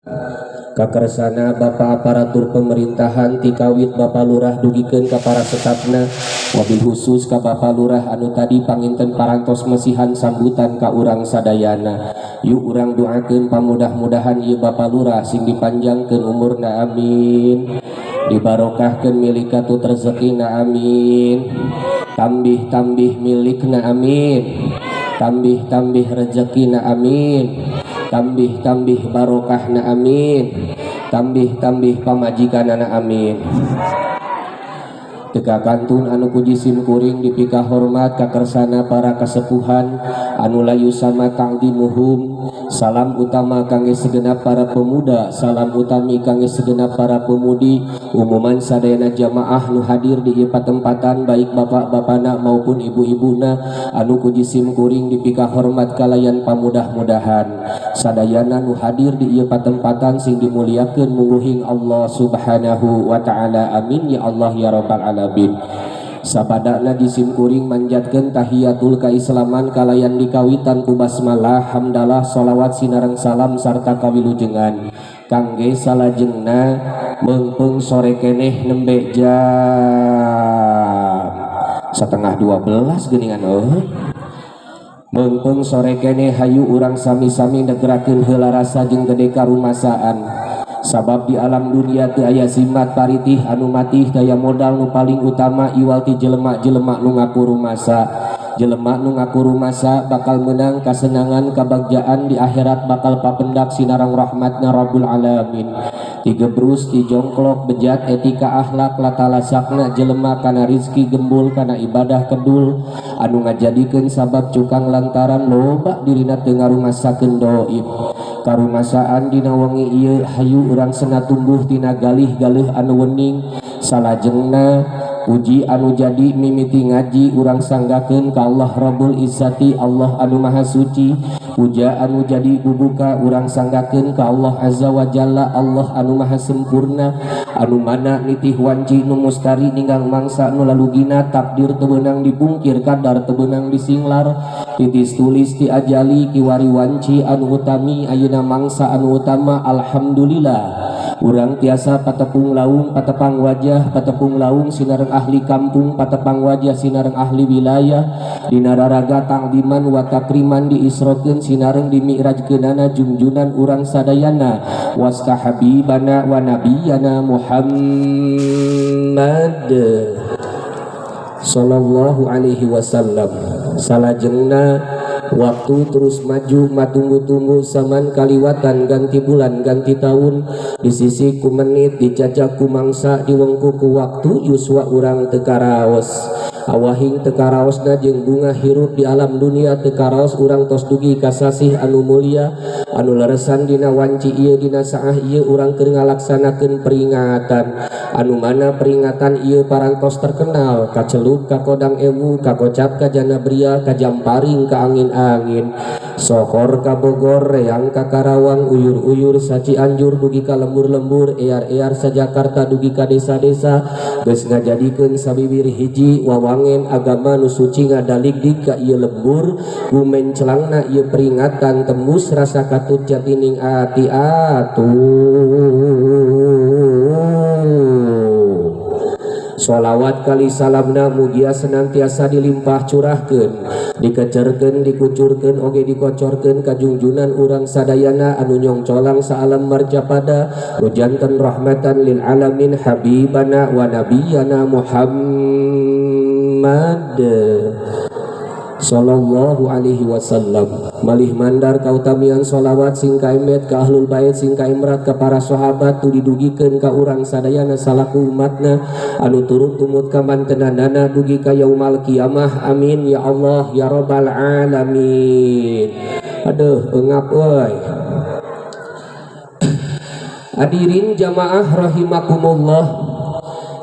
Kakersana Bapak aparatur pemerintahan tikawit Bapak Lurah dugikeun ka para stafna, wabil khusus ka Bapak Lurah anu tadi panginten parantos masihan sambutan ka urang sadayana. Yuk urang doakeun pamudah-mudahan ieu Bapak Lurah sing dipanjangkeun umurna, amin, dibarokahkeun milik katut rezekina, amin, tambih-tambih milikna, amin, tambih-tambih rezekina, amin, tambih-tambih barokahna, amin, tambih-tambih pamajikanana, amin. Teka kantun anu puji sim kuring dipika hormat kakersana para kasepuhan anu layu sama ta'dimuhum. Salam utama kangge segenap para pemuda, salam utami kangge segenap para pemudi, umuman sadayana jamaah nu hadir di ieu patempatan, baik bapak-bapana maupun ibu-ibuna anu puji sim kuring dipika hormat kalayan pamudah-mudahan sadayana nu hadir di ieu patempatan sing dimuliakeun mungguhing Allah Subhanahu wa taala, amin ya Allah ya rabbal alamin. Sapadana jisim kuring manjatkeun tahiyatul kaislaman kalayan dikawitan ku basmalah, hamdalah, sholawat sinareng salam sarta kawilujengan kangge salajengna meungpeung sore keneh nembe jam 11.30 geuningan eueuh. Meungpeung sore keneh hayu urang sami-sami negerakeun heula rasa jeung gede karumasaan, sabab di alam dunia teu aya simat paritih anu matih daya modal nu paling utama iwal ti jelema-jelema nu ngaku rumasa. Jelema nu ngaku rumasa bakal menang kasenangan kabagjaan di akhirat, bakal papendak sinarang rahmatna Rabbul Alamin. Tigebrus ti jongklok bejat etika akhlak latalasakna jelema kana rizki gembul kana ibadah kedul anu ngajadikeun sabab cukang lantaran loba dirina teu ngarumasakeun doib karumasaan dina wengi ieu. Hayu urang sena tumbuh tina galih-galih anu wening. Salajengna puji anu jadi mimiti ngaji urang sanggakeun ka Allah Rabbul Izzati, Allah anu Maha Suci. Puja anu jadi bubuka urang sanggakeun ka Allah Azza wa Jalla, Allah anu Maha Sempurna, anu mana nitih wanci nu mustari ninggang mangsa nu lalugina. Takdir teu beunang dipungkir, kadar teu beunang disinglar, titis tulis ti ajali kiwari wanci anu utami ayeuna mangsa anu utama. Alhamdulillah urang tiasa patepung laung patepang wajah, patepung laung sinareng ahli kampung, patepang wajah sinareng ahli wilayah dina raraga ta'diman wa takriman diisrokeun sinareng dimi'rajkeunana junjunan urang sadayana wasta habibana wa nabiyana Muhammad sallallahu alaihi wasallam. Salajengna waktu terus maju matunggu-tunggu, zaman kaliwatan ganti bulan ganti tahun, di sisi ku menit, dijajak ku mangsa, diwengku ku waktu. Yuswa urang teu karaos, awahing teu karaosna jeung bunga hirup di alam dunia, teu karaos urang tos dugi ka sasih anu mulia anu leresan dina wanci ieu, dina saah ieu urang keur ngalaksanakeun peringatan anu mana peringatan ieu parantos terkenal kacelup ka Kodang Ewu, kakocap ka Janabria, ka Jamparing, ka angin-angin, sohor ka Bogor, reang ka Karawang, uyur-uyur sa Cianjur dugi ka lembur-lembur, ear-ear sa Jakarta dugi ka desa-desa, geus ngajadikeun sabibir hiji wawangen agama nu suci ngadaligdig ka ieu lembur. Gumencelangna ieu peringatan tembus rasa katut jatining ati atuh. Sholawat kali salamna mugia senantiasa dilimpah curahkeun, dikecerkeun, dikucurkeun oge dikocorkeun ka junjunan urang sadayana anu nyongcolang saalam marjapada, nu janten rahmatan lil alamin, habibana wa nabiyana Muhammad sallallahu alaihi wasallam. Malih mandar kautamian sholawat sing kaembet ka ahlul bait, sing kaemrat ka para sahabat, tu didugikeun ka urang sadayana salaku umatna anu turut tumut ka mantenanana dugi ka yaumal kiamah, amin ya Allah ya rabbal alamin. Aduh, engap euy. Hadirin jamaah rahimakumullah,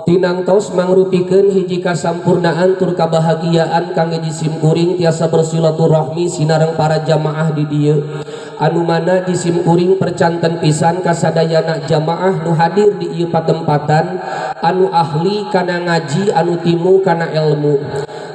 tinangtos mangrupikeun hiji kasampurnaan tur kabahagiaan kangge jisim kuring tiasa bersilaturahmi sinareng para jamaah di dieu, anu mana jisim kuring percanten pisan kasadayana jamaah nu hadir di ieu patempatan anu ahli kana ngaji, anu timu kana ilmu.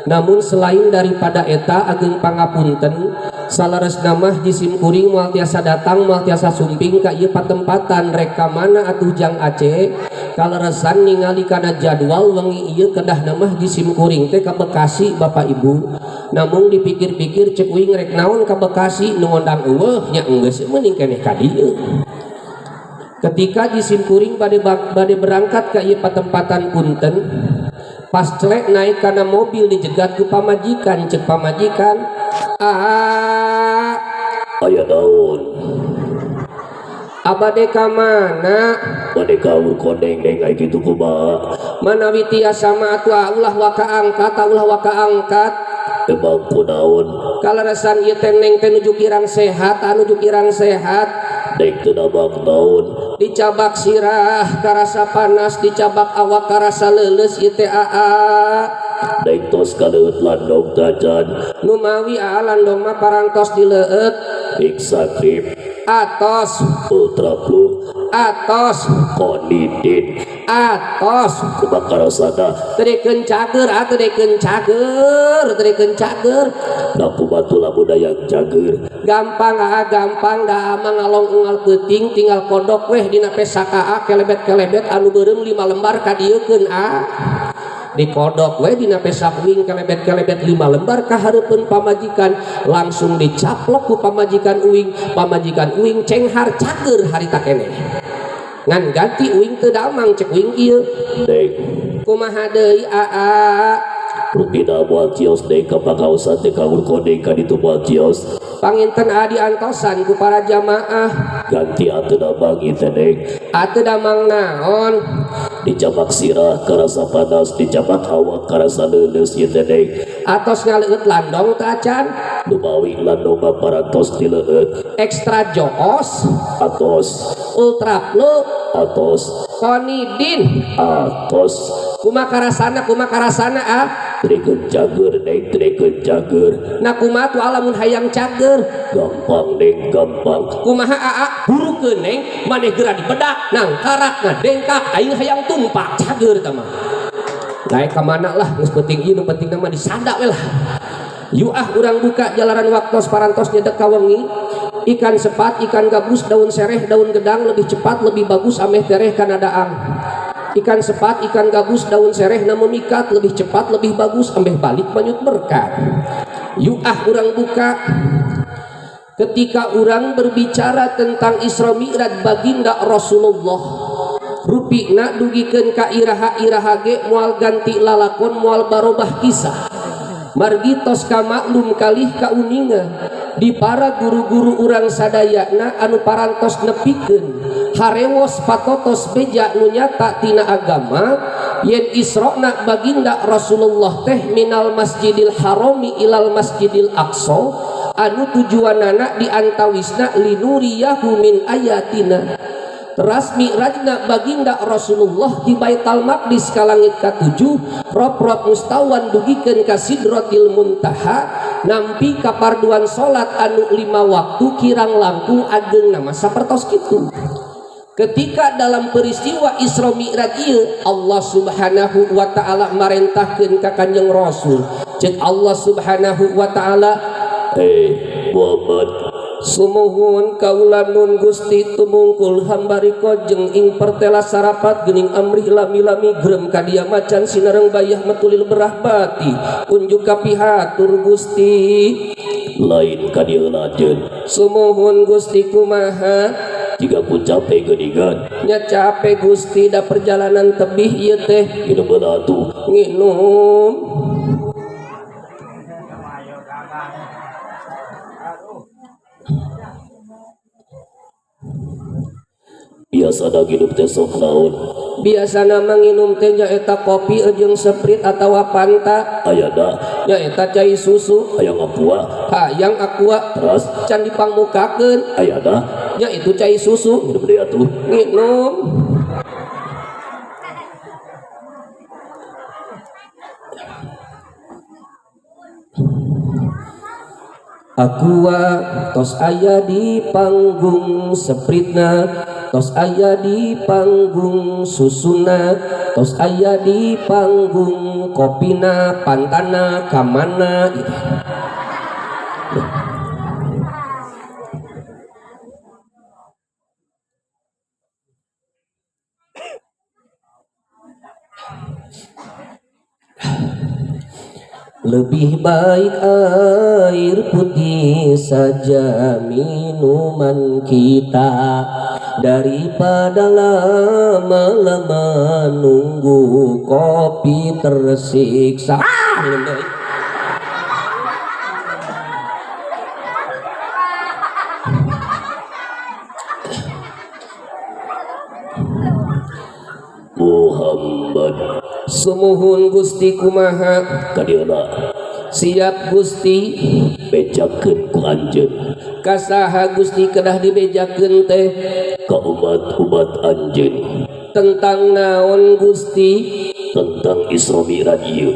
Namun selain daripada eta ageng pangapunten salaresna mah jisim kuring moal tiasa datang moal tiasa sumping ka ieu patempatan rek ka mana atuh Jang Aceh kaleresan ningali kana jadwal wengi ieu kedahna mah jisim kuring teh ka Bekasi Bapak Ibu. Namun dipikir-pikir cek uing rek naon ka Bekasi nu ngondang eueuh nya enggeus meuning keneh ka dieu. Ketika jisim kuring bade berangkat ka ieu patempatan punten pas celek naik kana mobil dijegat ku pamajikan cek pamajikan ah aya naon abade ka mana bade kaur koneng neng ai kitu kumaha manawi tiasa mah atuh ulah waka angkat ulah waka angkat emang kunaon kaleresan ieu teh neng teh nuju kirang sehat anu nuju kirang sehat neng teu nabang naon dicabak sirah karasa panas dicabak awak karasa leuleus ieu teh aa neng tos kaleueut landong tacan numawi aa landong mah parantos dileueut Pixagrip atos Ultra Blue atos Konidin atos kumaha karasana teu dekeun cager atuh dekeun cager teu dekeun cager da kumaha lamun hayang cager gampang aa gampang da mah ngalong unggal peuting tinggal kodok weh dina pesaka aa kelebet-kelebet anu beureum 5 lembar kadieukeun aa dikodok we dina pesak wing kelebet-kelebet 5 lembar ka hareupeun pamajikan langsung dicaplok ku pamajikan uing pamajikan uing cenghar cager harita keneh ngan ganti uing teu damang cek uing ieu deng kumaha deui aa rupina moal cios deng ka pakaosan teh kaur koneng ka ditu moal cios panginten aa diantosan ku para jamaah ganti atuh damang ieu teh deng atuh damang naon dicabak sirah karasa panas dicabak awak karasa leuleus ieu teh deng atos ngaleueut landong teh acan lumawi landong mah parantos dileueut ekstra joos atos Ultra Blue atos Konidin atos kumaha karasana kumaha karasana ah teu cager neng teu cager nah kumaha tuh lamun hayang cager gampang neng gampang kumaha aa burukeun neng maneh geura dibedak nangkarak ngadengkak aing hayang tumpak cager tah mah naik ka mana lah geus penting ieu nu penting mah disada we lah yuk ah urang buka jalaran waktos parantos nyedek ka wengi ikan sepat ikan gabus daun sereh daun gedang lebih cepat lebih bagus ameh tereh kana daang ikan sepat ikan gabus daun sereh na memikat lebih cepat lebih bagus ameh balik manyut berkat yuk ah urang buka ketika urang berbicara tentang Isra Mi'raj baginda Rasulullah rupina dugikeun ka iraha-iraha ge moal ganti lalakon moal barobah kisah margi tos kamaklum kalih kauninga di para guru-guru urang sadayana anu parantos nepikeun harewos patotos beja nu nyata tina agama yen Isrona baginda Rasulullah teh minal Masjidil Harami ilal Masjidil Aqsa anu tujuanana diantawisna linuriyahu min ayatina. Teras mi'rajna baginda Rasulullah di Baitul Maqdis ka langit ka-7 roprot mustawan dugikeun ka Sidratil Muntaha nampi kaparduan salat anu 5 waktu kirang langkung ageng nama sapertos kitu. Ketika dalam peristiwa Isra Mi'raj ieu Allah Subhanahu wa taala marentahkeun ka Kanjeng Rasul. Ceuk Allah Subhanahu wa taala, Muhammad, sumuhun kaula nun Gusti tumungkul hambari kojeng ing pertela sarapat geuning amrih lami-lami grem kadia macan sinareng bayah metulil berah bati unjuk kapihatur Gusti lain kadia lanjeun. Sumuhun Gusti kumaha jika ku capek geuningan nya capek Gusti da perjalanan tebih ieu teh nginum heula atuh nginum. Biasana nginum teh sok naon? Biasana mah nginum teh nyaeta kopi jeung Sprite atawa Fanta. Ayana nyaeta cai susu. Hayang aqua. Hayang aqua. Terus can dipangmukakeun. Ayana nya itu cai susu. Nginum deui atuh. Nginum. Aqua tos aya di panggung Sprite-na tos aya di panggung susuna tos aya di panggung kopina pantana kamana gitu. Lebih baik air putih saja minuman kita daripada lama-lama nunggu kopi tersiksa. Minum deui. Muhammad Sumuhun Gusti kumaha kadieuna siap Gusti bejakeun ku anjeun kasaha Gusti kedah dibejakeun teh ka umat-umat anjeun tentang naon Gusti tentang Isra Mi'raj ieu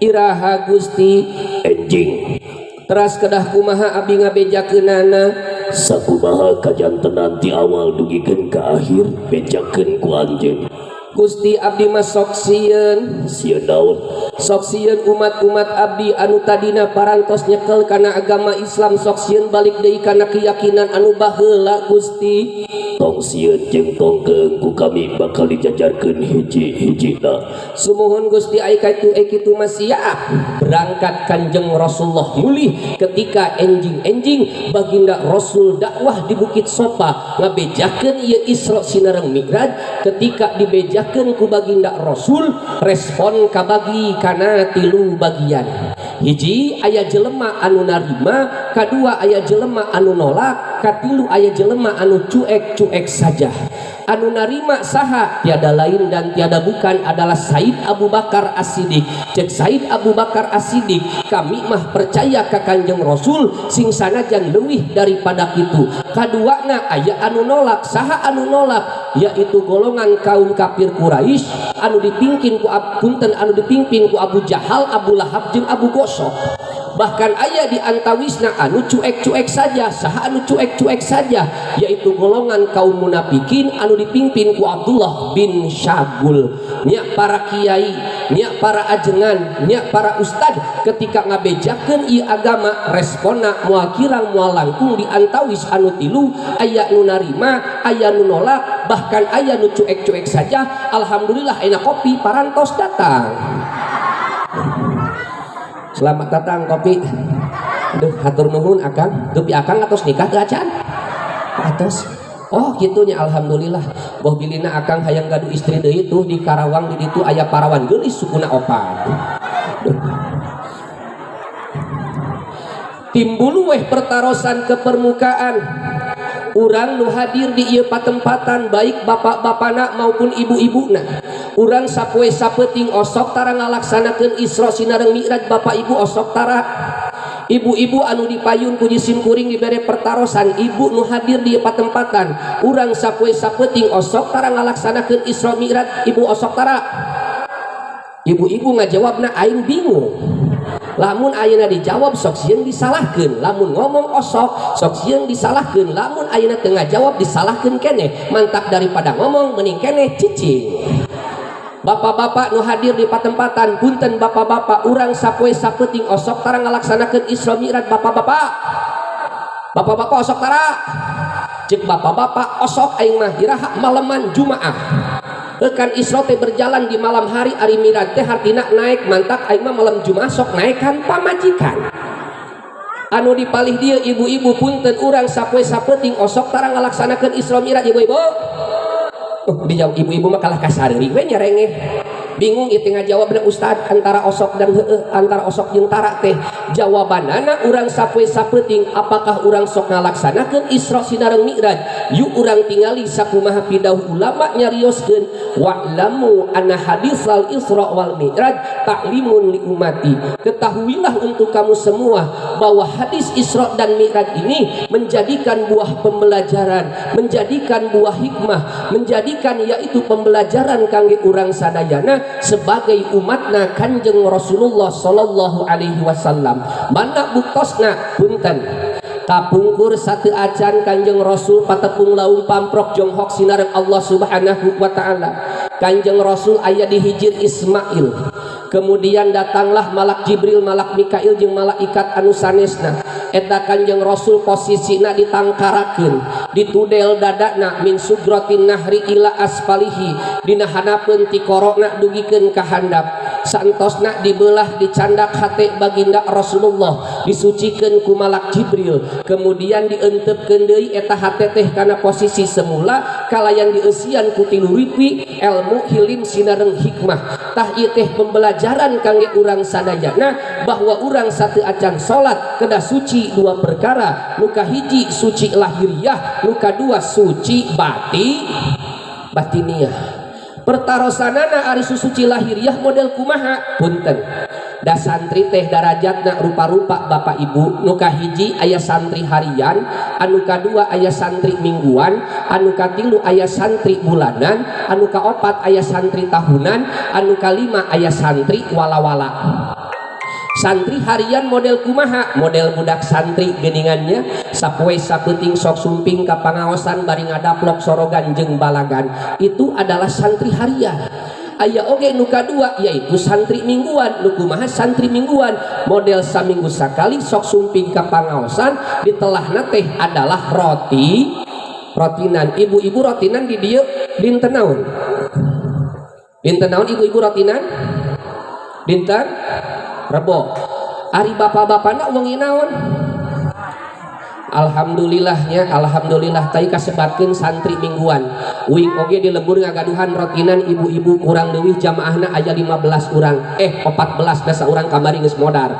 iraha Gusti enjing teras kedah kumaha abdi ngabejakeunana sakumaha kajantenan ti awal dugikeun ka akhir bejakeun ku anjeun Gusti abdi mah sok sieun sieun naon sok sieun umat-umat abdi anu tadina parantos nyekel kana agama Islam sok sieun balik deui kana keyakinan anu baheula Gusti tong sieun jeung tong keung ku kami bakal dijajarkeun hiji-hijina sumuhun Gusti ai kaitu kitu mah siap berangkat Kanjeng Rasulullah mulih ketika enjing-enjing baginda Rasul dakwah di Bukit Sofa ngabejakeun ieu Isra sinareng Mi'raj ketika dibejakeun ku baginda Rasul respon kabagi kana tilu bagian hiji aya jelema anu narima kadua aya jelema anu nolak katilu aya jelema anu cuek-cuek saja anu narima saha tiada lain dan tiada bukan adalah Said Abu Bakar As-Siddiq cek Said Abu Bakar As-Siddiq kami mah percaya ka Kanjeng Rasul sing sanajan leuwih daripada kitu kaduana aya anu nolak saha anu nolak yaitu golongan kaum kafir Quraisy anu dipimpin ku punten anu dipimpin ku Abu Jahal Abu Lahab jeung Abu Gosok bahkan aya di antawisna anu cuek-cuek saja saha anu cuek-cuek saja yaitu golongan kaum munafikin anu dipimpin ku Abdullah bin Syagul nya para kiai nya para ajengan nya para ustad ketika ngabejakeun ieu agama responna moal kirang moal langkung di antawis anu tilu aya nu narima aya nu nolak bahkan aya nu cuek-cuek saja. Alhamdulillah enak kopi parantos datang. Selamat datang kopi. Aduh, hatur nuhun akang. Dupi akang atos nikah teu acan? Atos. Oh, gitunya alhamdulillah. Boh bilina akang hayang gaduh istri deui tuh di Karawang di ditu aya parawan geulis sukuna opat. Duh. Timbul weh pertarosan ke permukaan. Urang nu hadir di ieu patempatan baik bapak-bapana maupun ibu-ibuna. Urang sapoe sapeuting osok tara ngalaksanakeun Isra sinareng Mi'raj bapak ibu osok tara. Ibu-ibu anu dipayun ku jisim kuring dibere pertarosan ibu nu hadir di patempatan. Urang sapoe sapeuting osok tara ngalaksanakeun Isra Mi'raj ibu osok tara. Ibu-ibu ngajawabna aing bingung. Lamun ayeuna dijawab sok sieun disalahkeun, lamun ngomong osok sok sieun disalahkeun, lamun ayeuna teu ngajawab disalahkeun keneh. Mantak daripada ngomong mending keneh cicing. Bapak-bapak nu hadir di patempatan punten bapak-bapak urang sapoe sapeuting osok tara ngalaksanakeun Isra Mi'raj bapak-bapak. Bapak-bapak osok tara. Cek bapak-bapak osok aing mah iraha maleman Jumaah. Kan Isra teh berjalan di malam hari ari Mi'raj teh hartina naik mantak aing mah malam Jumaah sok naikkan pamajikan. Anu dipalih dieu ibu-ibu punten urang sapoe sapeuting osok tara ngalaksanakeun Isra Mi'raj ibu-ibu. Dijawab ibu-ibu mah kalah kasareurik we nyerengeh. Bingung ieu teh ngajawabna ustad antara osok dan heueuh antara osok jeung tara teh. Jawabanana urang sapoe sapeuting apakah urang sok ngalaksanakeun Isra sinareng Mi'raj? Yuk urang tingali sakumaha pidauh ulama nyarioskeun wa'lamu anna hadisal Isra wal Mi'raj ta'limun li ummati. Ketahuilah untuk kamu semua bahwa hadis Isra dan Mi'raj ini menjadikan buah pembelajaran, menjadikan buah hikmah, menjadikan yaitu pembelajaran kangge urang sadayana sebagai umatna Kanjeng Rasulullah sallallahu alaihi wasallam. Islam. Mana buktosna punten kapungkur satu acan Kanjeng Rasul patepung laung pamprok jonghok sinareng Allah Subhanahu wa taala. Kanjeng Rasul aya di Hijir Ismail. Kemudian datanglah Malak Jibril, Malak Mikail jeung malaikat anu sanesna. Eta Kanjeng Rasul posisina ditangkarakeun, ditudel dadana min sudratin nahri ila asfalihi, dina hanapeun ti korona dugikeun ka handap. Santosna dibelah dicandak hate baginda Rasulullah, disucikeun ku Malak Jibril, kemudian dientepkeun deui eta hate teh kana posisi semula kalayan dieusian ku tilu ripi ilmu hilim sinareng hikmah. Tah ieu teh pembelajaran kangge urang sadayana bahwa urang satu acan salat kedah suci dua perkara, nu kahiji suci lahiriah, nu kadua suci batiniah. Pertarosanana ari suci lahiriah model kumaha punten da santri teh darajatna rupa-rupa Bapak Ibu. Nu kahiji aya santri harian, anu kadua aya santri mingguan, anu katilu aya santri bulanan, anu kaopat aya santri tahunan, anu kalima aya santri wala-wala. Santri harian model kumaha model budak santri geningannya sapoe sapeuting sok sumping ka pangaosan bari ngadaplok sorogan jeung balagan, itu adalah santri harian. Aya oge nu kadua yaitu santri mingguan. Nu kumaha santri mingguan model saminggu sakali sok sumping ka pangaosan, ditelahna teh adalah roti rotinan. Ibu-ibu rotinan di dieu dinten naon? Dinten naon ibu-ibu rotinan? Dinten Rebo. Ari bapak-bapakna wengi naon? Alhamdulillahnya, alhamdulillah tai kasebatkeun santri mingguan. Uing oge di lembur ngagaduhan rotinan ibu-ibu kurang leuwih jamaahna aya 15 urang. 14 da saurang kamari geus modar.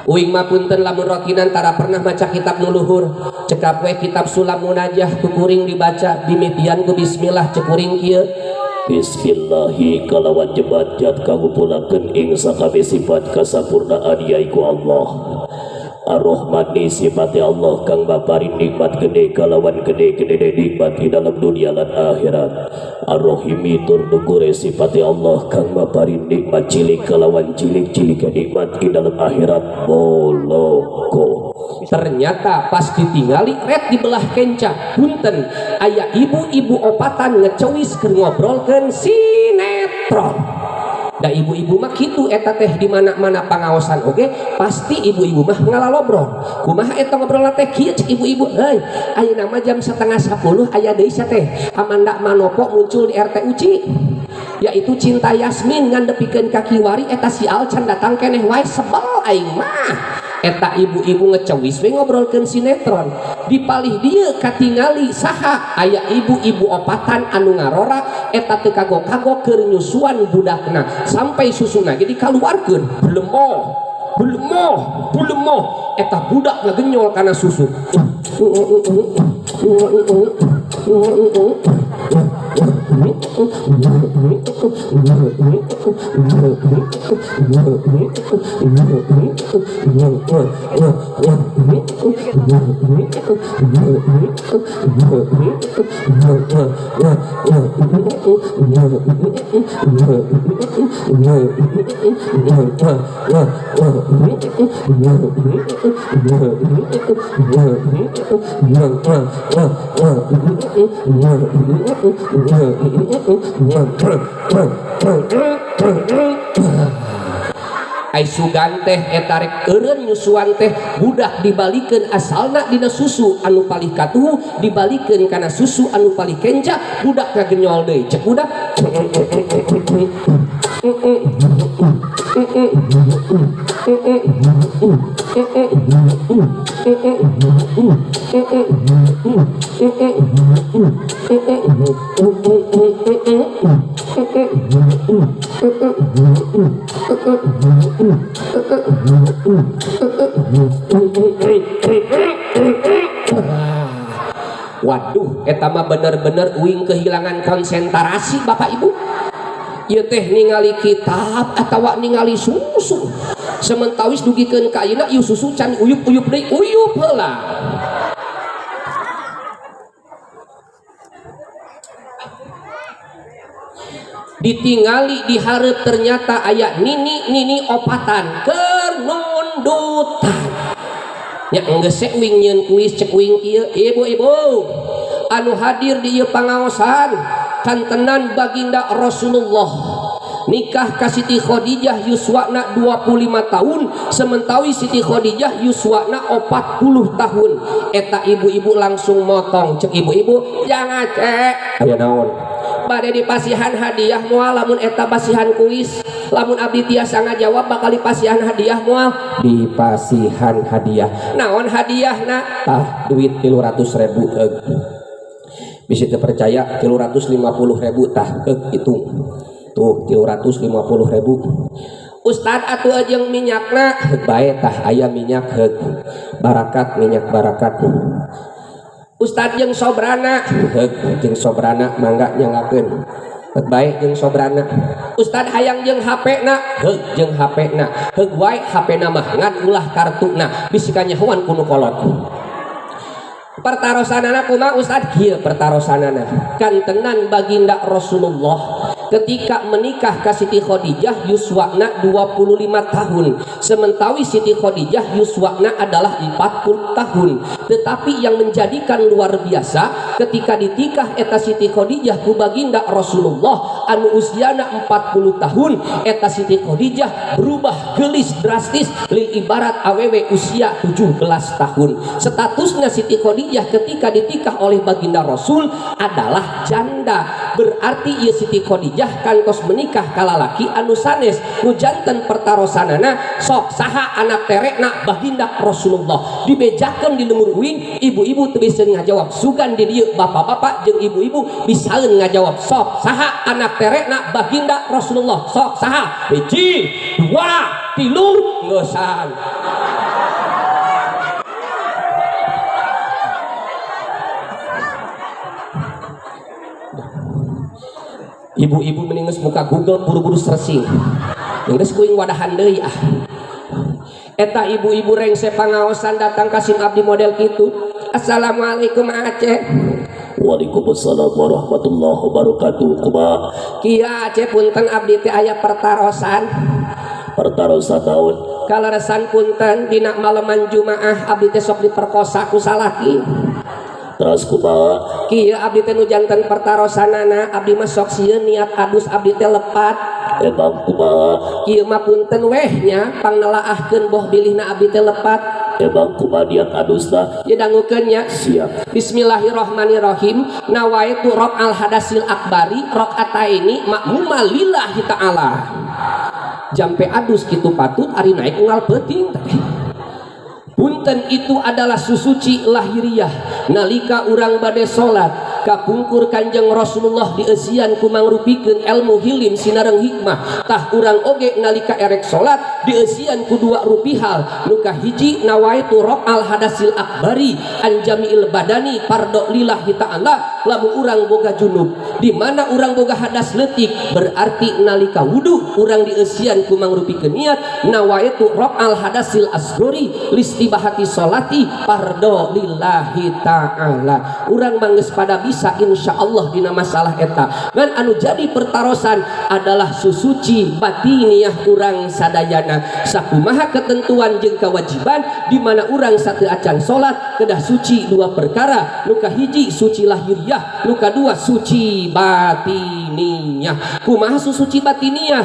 Uing mah punten lamun rotinan tara pernah maca kitab nu luhur. Cekap we kitab Sulam Munajah ku kuring dibaca dimitian ku bismillah cekuring kieu. Bismillahi kalawan jebat jat kangupulakeun ing sakabeh sifat kasampurnaan yaiku Allah. Ar-Rahmani sifat Allah kang baparin nikmat gede kalawan gede-gede nikmat di dalam dunia lan akhirat. Ar-Rahimi tur dugure sifat Allah kang baparin nikmat cilik kalawan cilik-cilik nikmat di dalam akhirat boloko. Ternyata pas ditingali red dibelah kenca punten aya ibu-ibu opatan ngecewis keur ngobrolkeun sinetron. Da ibu-ibu mah kitu eta teh di mana-mana pangaosan oge pasti ibu-ibu mah ngalalobrol. Kumaha eta ngobrolna teh kieu cek ibu-ibu, heuy ayeuna mah jam 9:30 aya deui sia teh Amanda Manopo muncul di RT Uci, yaitu Cinta Yasmin ngandepikeun ka kiwari eta si Al can datang keneh wae sebel aing mah. Eta ibu-ibu ngecewis we ngobrolkeun sinetron. Dipalih dieu katingali saha aya ibu-ibu opatan anu ngarora eta teu kagok-kagok keur nyusuan budakna sampai susuna ge dikaluarkeun belemoh belemoh belemoh eta budak ngagenyol kana susu. Ai sugan teh eta rek eureun nyusuan teh budak dibalikeun asalna dina susu anu palih katuhu dibalikeun kana susu anu palih kenca budak ngagenyol deui cek budak. Waduh, eta mah bener-bener uing kehilangan konsentrasi Bapak Ibu. Ieu teh ningali kitab atawa ningali susu. Sementawis dugikeun ka ayeuna ieu susu can uyup-uyup deui, uyup heula. Ditingali dihareup ternyata aya nini-nini opatan keur Nya geus uing nyeun kuis cek uing kieu ibu-ibu anu hadir di ieu pangaosan kantenan baginda Rasulullah nikah ka Siti Khadijah yuswana 25 tahun sementawi Siti Khadijah yuswana 40 tahun. Eta ibu-ibu langsung motong cek ibu-ibu jangan cek aya naon bade dipasihan hadiah moal lamun eta pasihan kuis lamun abdi tiasa ngajawab bakal dipasihan hadiah moal dipasihan hadiah naon hadiahna tah duit 300.000 heug bisa teu percaya 350.000 tah heug hitung tuh 350.000 Ustad atuh jeung minyakna heug bae tah aya minyak heug barakat minyak barakat Ustad jeung sobrana heug jeung sobrana mangga nyanggakeun heug bae jeung sobrana Ustad hayang jeung HP na heug jeung HP na heug wae HP na mah ngan ulah kartuna bisi kanyahoan ku nu kolot pertarosanana kumaha Ustad kieu pertarosanana kantenan baginda Rasulullah ketika menikah ka Siti Khadijah yuswana 25 tahun sementawi Siti Khadijah yuswana adalah 40 tahun tetapi yang menjadikan luar biasa ketika ditikah eta Siti Khadijah ku baginda Rasulullah anu usiana 40 tahun eta Siti Khadijah berubah gelis drastis lil ibarat awewe usia 17 tahun. Statusnya Siti Khadijah ketika ditikah oleh baginda Rasul adalah janda berarti ieu Siti Khadijah kantos menikah kalalaki anu sanes nu janten pertarosanana sok saha anak terekna baginda Rasulullah dibejakeun di lemur uing ibu-ibu teu bisa ngajawab sugan di dieu bapak-bapak jeung ibu-ibu bisaeun ngajawab sok saha anak terekna baginda Rasulullah sok saha hiji dua tilu ngeusan. Ibu-ibu mending geus buka Google buru-buru searching. Geus kuing wadahan deui ah. Eta ibu-ibu rengse pangaosan datang ka sim abdi model kitu. Assalamualaikum Aceh. Waalaikumsalam warahmatullahi wabarakatuh. Kumaha? Kieu Aceh punten abdi teh aya pertarosan. Pertarosan naon? Kaleresan punten dina maleman Jumaah abdi teh sok diperkosa ku salaki. Terus kumaha? Kieu abdi teh nu janten pertarosanana abdi mah sok sieun niat adus abdi teh lepat. Emang kumaha? Kieu mah punten weh nya pangnelaahkeun boh bilihna abdi teh lepat. Emang kumaha niat adusna? Ya dangukeun nya. Siap. Bismillahirrahmanirrahim. Nawaitu raf'al hadasil akbari rakaataini makmuma lillahi ta'ala. Jampe adus kitu patut ari naik unggal peuting teh. Punten itu adalah susuci lahiriah nalika urang bade salat kapungkur Kanjeng Rasulullah dieusian ku mangrupikeun ilmu hilim sinareng hikmah tah urang oge nalika erek salat dieusian ku dua rupi hal nu kahiji nawaitu raf'al hadasil akbari an jami'il badani pardo lillahi ta'ala lamun urang boga junub di mana urang boga hadas leutik berarti nalika wudu urang dieusian ku mangrupikeun niat nawaitu raf'al hadasil asgori listibahati solati pardo lillahi ta'ala. Urang manggeus pada bisa insyaallah dina masalah eta ngan anu jadi pertarosan adalah susuci batiniah urang sadayana sakumaha ketentuan jeung kewajiban di mana urang sateu acan salat kedah suci dua perkara nu kahiji suci lahiriah nu kadua suci batiniah. Kumaha susuci batiniah?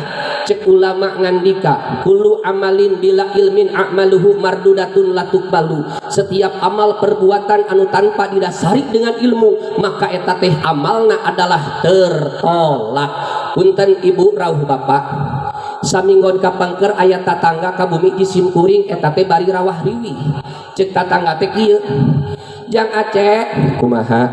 Cek ulama ngandika kullu amalin bila ilmin a'maluhu mardudatun latukbalu. Setiap amal perbuatan anu tanpa didasari dengan ilmu maka eta teh amalna adalah tertolak. Punten ibu rauh bapak saminggon kapangker aya tatangga ka bumi jisim kuring eta teh bari rawah riwih. Cek tatangga teh kieu jang Aceh kumaha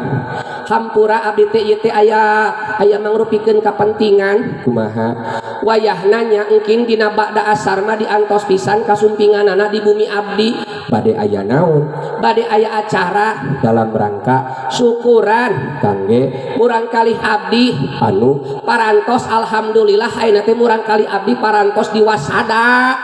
hampura abdi teh ieu teh aya mangrupikeun kapentingan kumaha wayahna nya engkin dina ba'da asar mah diantos pisan kasumpinganana di bumi abdi bade aya naon bade aya acara dalam rangka syukuran kangge murang kalih abdi anu parantos alhamdulillah ayeuna teh murang kalih abdi parantos diwasada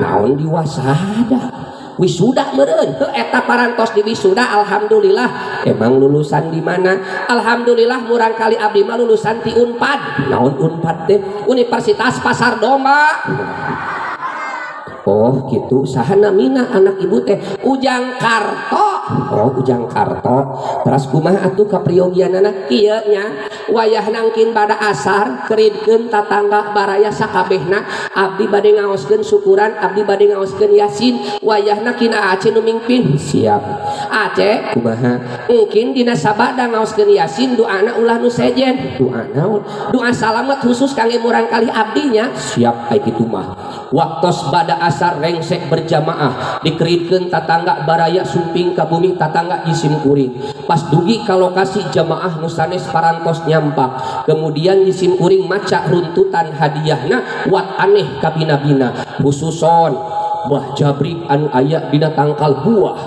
naon diwasada wisuda meureun heuh eta parantos di wisuda alhamdulillah. Emang lulusan di mana? Alhamdulillah murang kali abdi mah lulusan ti Unpad. Naon Unpad teh? Universitas Pasar Domba. Oh gitu, saha namina anak ibu teh? Ujang Karto. Oh Ujang Karto. Teras kumaha atuh kapriogianana kieu nya? Wayah nangkin pada asar keridkeun tatangga baraya sakabehna, abdi bade ngaoskeun syukuran, abdi bade ngaoskeun yasin. Wayahna kin Aceh nu mingpin. Siap. Aceh kumaha? Mungkin dina sabada ngaoskeun yasin doana ulah nu sejen. Doa naon? Doa salamet khusus kangge murang kali abdinya. Siap ai kitu mah. Waktos bada asar rengsek berjamaah dikeritkeun tatangga baraya sumping ka bumi tatangga jisim kuring. Pas dugi ka lokasi jamaah nu sanes parantos nyampak. Kemudian jisim kuring maca runtutan hadiahna wat aneh kabina-bina. Khususon bah jabrik anu aya dina tangkal buah,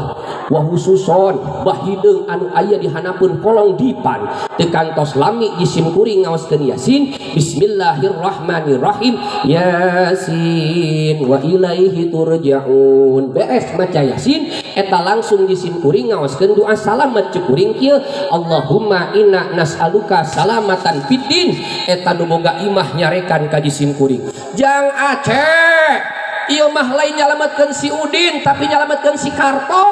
wah khususon bah hideung anu aya di hanapeun kolong dipan. Teu kantos lami jisim kuring ngaoskeun yasin. Bismillahirrahmanirrahim. Yasin wa ilaihi turja'un. Beres maca yasin eta langsung jisim kuring ngaoskeun doa salamet cek kuring kieu, Allahumma inna nas'aluka salamatan fiddin. Eta nu boga imah nyarekan ka jisim kuring. Jang Aceh, ieu mah lain nyalametkeun si Udin tapi nyalametkeun si Karto.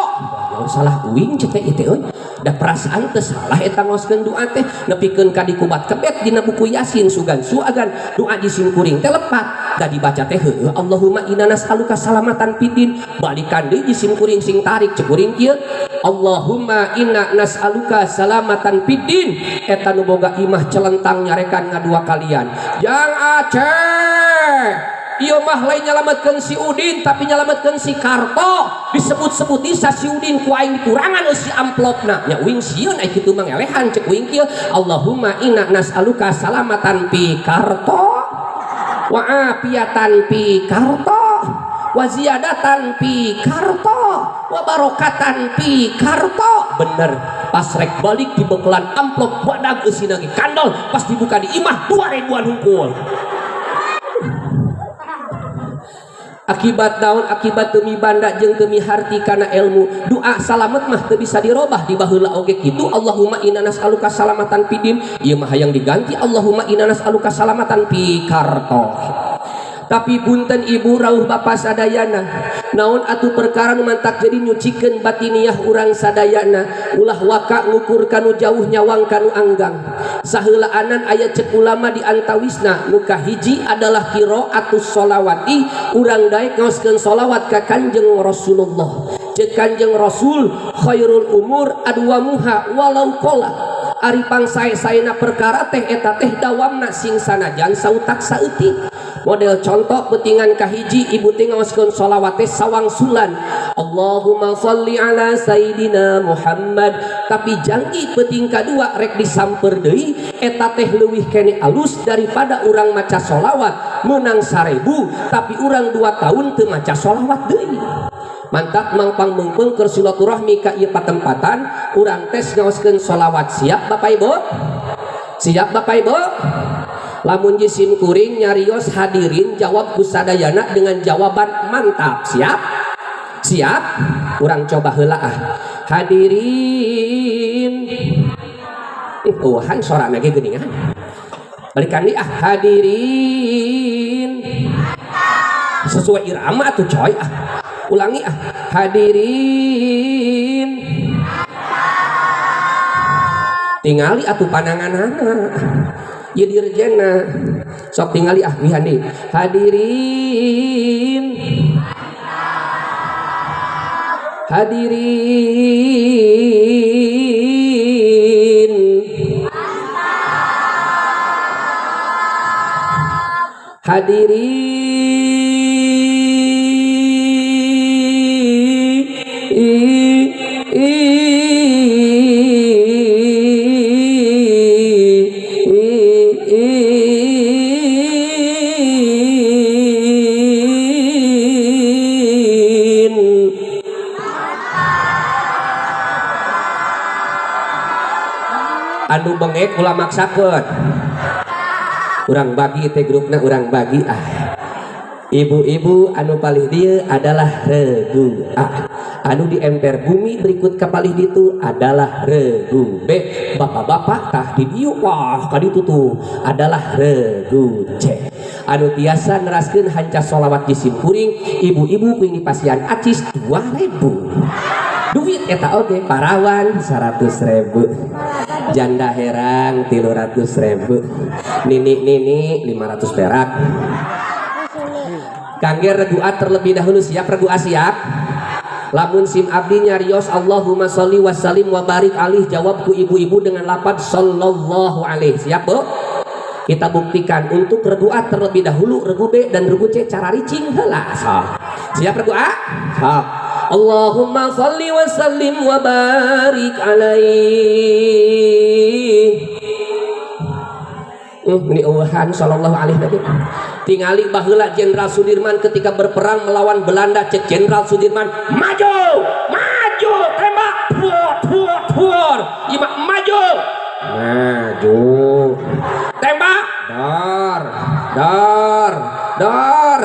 Naon salah uing cek teh ieu teh euy? Da perasaan teu salah eta ngaoskeun doa teh nepikeun ka dikubat kebet dina buku Yasin sugan suagan doa jisim kuring teh lepat. Da dibaca teh heueuh Allahumma inna nas'aluka salamatan fiddin. Balikan deui jisim kuring sing tarik cek kuring kieu, Allahumma inna nas'aluka salamatan fiddin. Eta nu boga imah celentang nyarekan ngadua kalian. Jang Aceh, ieu mah lain nyalametkeun si Udin tapi nyalametkeun si Karto. Disebut-sebut isa si Udin ku aing dikurangan eusi amplopna. Nya uing sieun ai kitu mah ngelehan cek uing kieu, Allahumma inna nas'aluka salamatan fi Karto wa afiatan fi Karto wa ziyadatan fi Karto wa barokatan fi Karto. Bener, pas rek balik di bekelan amplop badag eusina ge kandol, pas dibuka di imah 2000-an hungkul. Akibat naon? Akibat demi banda jeung demi harti kana ilmu. Doa salamet mah teu bisa dirobah di baheula oge kitu. Allahumma inna nas'aluka salamatan fidin. Ieu mah hayang diganti Allahumma inna nas'aluka salamatan fi Karto. Tapi punten ibu rauh bapa sadayana, naon atuh perkara nu mantak jadi nyucikeun batiniah urang sadayana, ulah waka ngukur kanu jauh nyawang kanu anggang. Saheulaanan aya cek ulama di antawisna nu kahiji adalah qiraatus sholawati, urang daek ngaoskeun sholawat ka Kanjeng Rasulullah. Cek Kanjeng Rasul khairul umur adwamuha walau qala. Ari pangsae-saena perkara teh eta teh dawamna sing sanajan sautak saeutik. Model contoh petingan kahiji ibu teh ngaoskeun sholawat teh sawangsulan Allahumma sholli ala sayidina Muhammad, tapi janji peting kadua rek disamper deui eta teh leuwih kene alus daripada urang maca sholawat meunang 1000 tapi urang 2 tahun teu maca sholawat deui. Mantap mangpang meungpeung keur silaturahmi ka ieu patempatan urang tes ngaoskeun sholawat. Siap Bapak Ibu? Siap Bapak Ibu? Lamun jisim kuring nyarios hadirin jawab kusadayana dengan jawaban mantap. Siap? Siap? Urang coba heula ah. Hadirin. Tuhan sorana ge geuningan. Balikan deui ah hadirin. Sesuai irama atuh coy ah. Ulangi ah. Hadirin. Tingali atuh pananganana. Ieu dirjena. Sok tingali ah mihan deui. Hadirin. Hadirin. Hadirin. Anu bengek ulah maksakeun. Urang bagi teh grupna urang bagi ah. Ibu-ibu anu palih dieu adalah regu A. Anu di emper bumi berikut kapalih ditu adalah regu B. Bapak-bapak tah di dieu wah ka ditu tuh adalah regu C. Anu tiasa neraskeun hanca sholawat di simkuring, ibu-ibu kuing dipasihan acis 2000. Duit eta oge parawan 100.000. Janda herang 300.000. Nini-nini 500 perak. Kangge regu A terlebih dahulu, siap regu A siap? Lamun sim abdi nyarios Allahumma sholli wa sallim wa barik alih, jawab ku ibu-ibu dengan lapad sallallahu alaihi. Siap bu? Kita buktikan untuk regu A terlebih dahulu, regu B dan regu C cara ricing heula. So. Siap regu A? So. Allahumma sholli wa sallim wa barik alaihi. Ini uhan sallallahu alaihi nabi. Tingali baheula Jenderal Sudirman ketika berperang melawan Belanda, cek Jenderal Sudirman, maju, maju, tembak, puor, puor, puor, ima maju, maju, tembak, dor, dor, dor.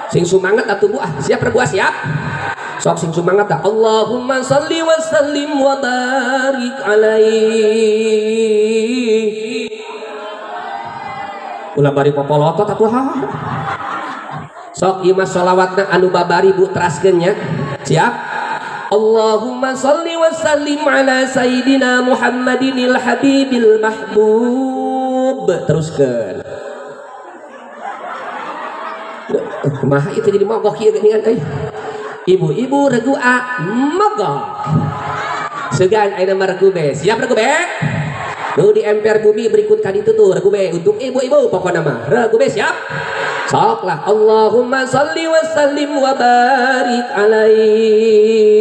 Sing sumangat atuh bu, ah, siap regu siap. Sok sing sumangat dah. Allahumma sholli wa sallim wa barik alaihi. Ulah bari popolotot atuh ha. Sok ieu mah sholawatna anu babari bu teraskeun nya. Siap? Allahumma sholli wa sallim ala sayidina Muhammadinil habibil mahbub. Teruskeun. Kumaha itu jadi mogok ieu geuningan euy. Ibu-ibu regu A mogok. Segan ayeuna mah regu B. Siap regu B? Nu di emper bumi berikut kali itu tuh regu B untuk ibu-ibu pokokna mah. Regu B siap? Sok lah. Allahumma sholli wa sallim wa barik alaihi.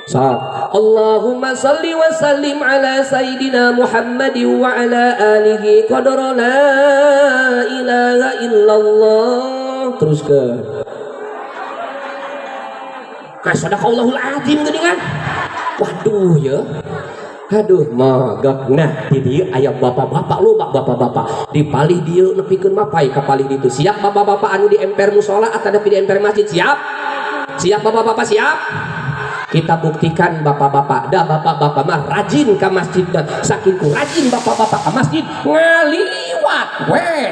Sok. Allahumma sholli wa sallim ala sayidina Muhammadin wa ala alihi qadra la ilaha illallah. Teruskeun. Nah, sadaqallahul azim geuningan. Waduh ya. Aduh mogok. Nah, di dieu aya bapak-bapak loba bapak-bapak. Di palih dieu nepikeun mapai ka palih ditu. Siap bapak-bapak anu di emper musola atawa di emper masjid? Siap? Siap bapak-bapak siap? Kita buktikan bapak-bapak. Dah bapak-bapak mah rajin ka masjid. Saking ku rajin bapak-bapak ka masjid ngaliwat weh.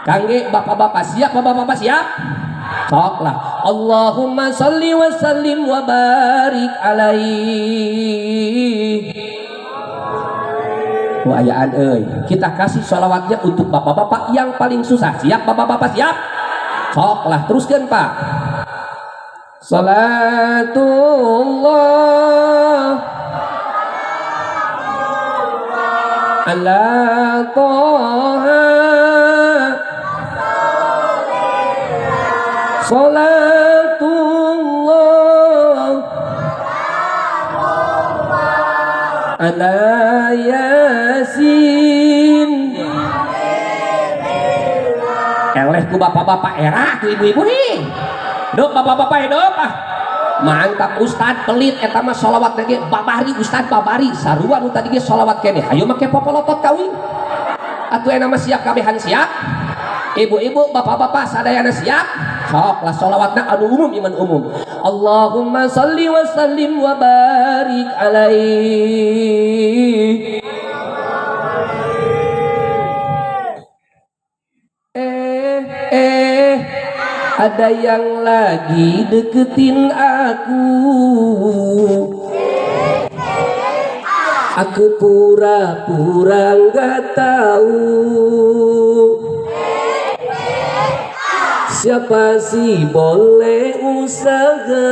Kangge bapak-bapak siap bapak-bapak siap? Sok lah. Allahumma sholli wa sallim wa barik alaihi. Wayaan euy. Kita kasih sholawatnya untuk bapak-bapak yang paling susah. Siap bapak-bapak siap? Sok lah teruskan Pak. Salatullah ala Toha. Salatullah ala Yasin. Eleh ku bapak-bapak era ku ibu-ibu nih. Dup bapak-bapak hidup ah. Mantap ustad pelit eta mah sholawat lagi babari ustad babari sarua nu tadi ge sholawat keneh. Hayu make popolotot kawin. Atuh enak mah siap kabehan siap. Ibu-ibu bapak-bapak sadayana siap. Sok lah sholawatna anu umum iman umum. Allahumma sholli wa sallim wa barik alaihi. Ada yang lagi deketin aku. Aku pura-pura nggak tahu. Siapa sih boleh usaha.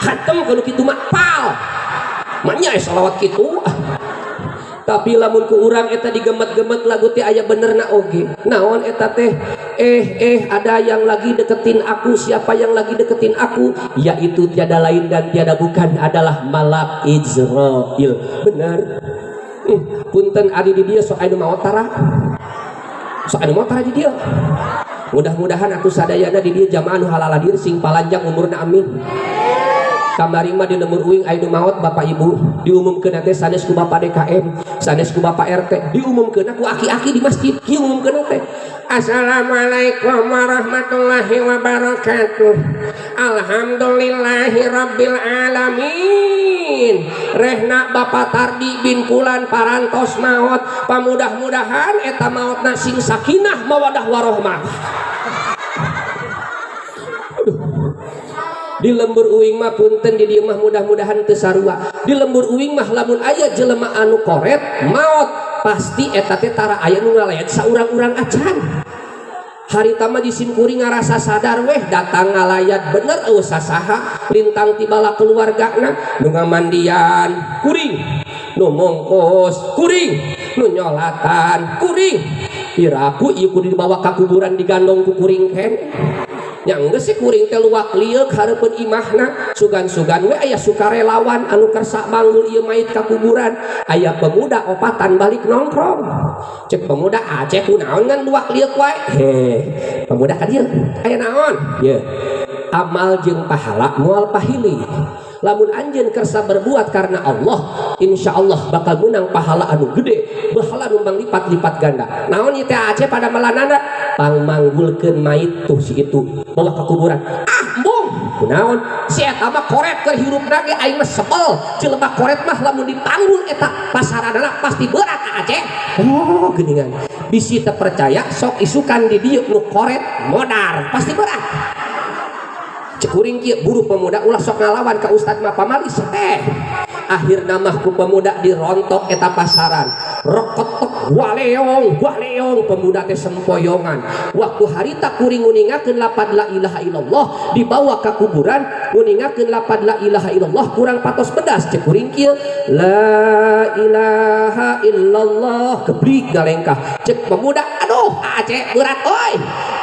Hatem kalau gitu mah pal. Manya sholawat kitu. Tapi lamun ku urang eta digemet-gemet lagu teh aya benerna oge. Naon eta teh? Ada yang lagi deketin aku. Siapa yang lagi deketin aku? Yaitu tiada lain dan tiada bukan adalah Malak Izrail. Bener. Punten ari di dieu sok aya nu maot tara. Sok anu maot tara di dieu. Mudah-mudahan atuh sadayana di dieu jamaah nu halal hadir sing palanjang umurna amin. Kamari mah di lembur uing aya nu maot Bapak Ibu diumumkeun teh sanes ku Bapak DKM, sanes ku Bapak RT, diumumkeun ku aki-aki di masjid, kieu umumkeun teh. Assalamualaikum warahmatullahi wabarakatuh. Alhamdulillahi rabbil alamin. Rehna Bapak Tardi bin Pulan parantos maot, pamudah-mudahan eta maotna sing sakinah mawadah warohmah. Aduh. Di lembur uing mah punten di dieu mah mudah-mudahan teu sarua. Di lembur uing mah lamun aya jelema anu koret maot pasti eta teh tara aya nu ngalayat saurang-urang acan. Harita mah di simkuring ngarasa sadar weh datang ngalayat bener eueuh sasaha lintang tibala keluargana nu ngamandian kuring, nu mongkos kuring, nu nyolatan kuring. Piraku ieu kudu dibawa ka kuburan digandong ku kuring keneh. Nya geus sih kuring teh luak lieuk hareupeun imahna sugan-sugan we aya sukarelawan anu kersa manggul ieu mayit ka kuburan. Aya pemuda opatan balik nongkrong. Cek pemuda Aceh kunaon ngan luak lieuk wae. Heh, pemuda ka dieu aya naon? Ye. Amal jeung pahala moal pahili. Lamun anjeun kersa berbuat karena Allah, insya Allah bakal menang pahala anu gede, pahala nu lipat-lipat ganda. Naon ieu teh Aceh pada melanana pangmanggulkeun mayit tuh si itu bawa ke kuburan. Ah, embung. Kunaon? Si eta mah koret keur hirupna ge aing mah sebel. Jelema koret mah lamun dipanggul eta pasaranana pasti berat Aceh. Oh, geuningan. Bisi teu percaya sok isukan di dieu nu koret modar, pasti berat. Cekuring kieu buru pemuda ulah sok ngalawan ka ustad mah pamalis teh. Akhirna mah ku pemuda dirontok eta pasaran. Rokotok waleong waleong pemuda teh sempoyongan. Waktu harita kuring nguningakeun lapad la ilaha illallah dibawa ka kuburan nguningakeun lapad la ilaha illallah kurang patos pedas. Cekuring kieu la ilaha illallah kebrik galengkah. Cek pemuda aduh Aceh berat oi.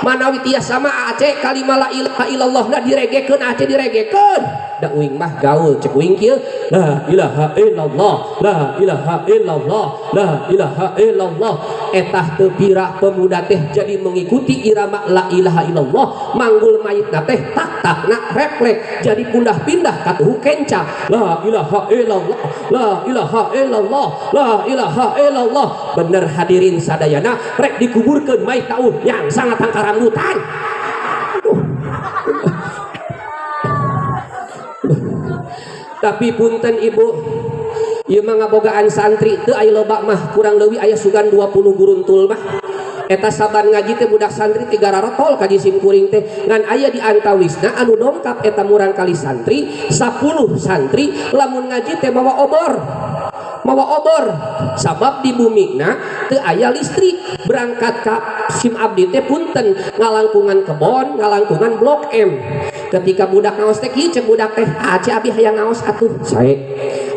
Manawi tiasa mah Aceh kalimah la ilaha illallah na diregekeun Aceh diregekeun. Da uing mah gaul cek uing kieu la ilaha illallah la ilaha illallah la ilaha illallah. Etah teu pira pemuda teh jadi mengikuti irama la ilaha illallah manggul mayitna teh tak takna refleks jadi pindah-pindah katuhu kenca la ilaha illallah la ilaha illallah la ilaha illallah. Bener hadirin sadayana rek dikuburkeun mayit taun yang sangat tangkarambutan. Tapi punten ibu ieu mah ngabogaan santri teu aya loba mah kurang leuwih aya sugan 20 guruntul mah. Eta saban ngaji teh budak santri 3 rarotol ka jisim kuring teh ngan aya di antawisna anu dongkap eta murang kali santri 10 santri lamun ngaji teh mawa obor. Mawa obor sabab di bumina teu aya listrik berangkat ka sim abdi teh punten ngalangkungan kebon ngalangkungan blok M. Ketika budak ngaos teh kieu cek budak teh Aceh abi hayang ngaos atuh sae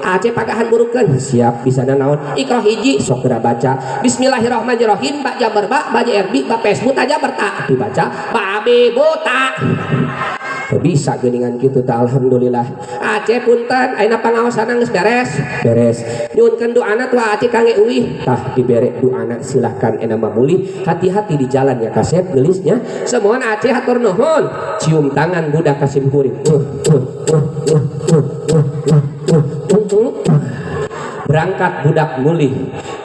Aceh pagahan burukeun siap bisana naon Iqra hiji sok geura baca bismillahirrahmanirrahim ba jabar ba ba jerbi ba Facebook aja berta dibaca ba abi buta bisa geuningan kitu tah alhamdulillah. Aceh punten ayeuna pangaosanna geus beres beres nyuhunkeun doana tuh Aceh kangge euih tah dibere doana silahkan ena mah mulih hati-hati di jalan ya kasep geulisnya semohon Aceh hatur nuhun cium tangan budak kasim kuring. Berangkat budak mulih.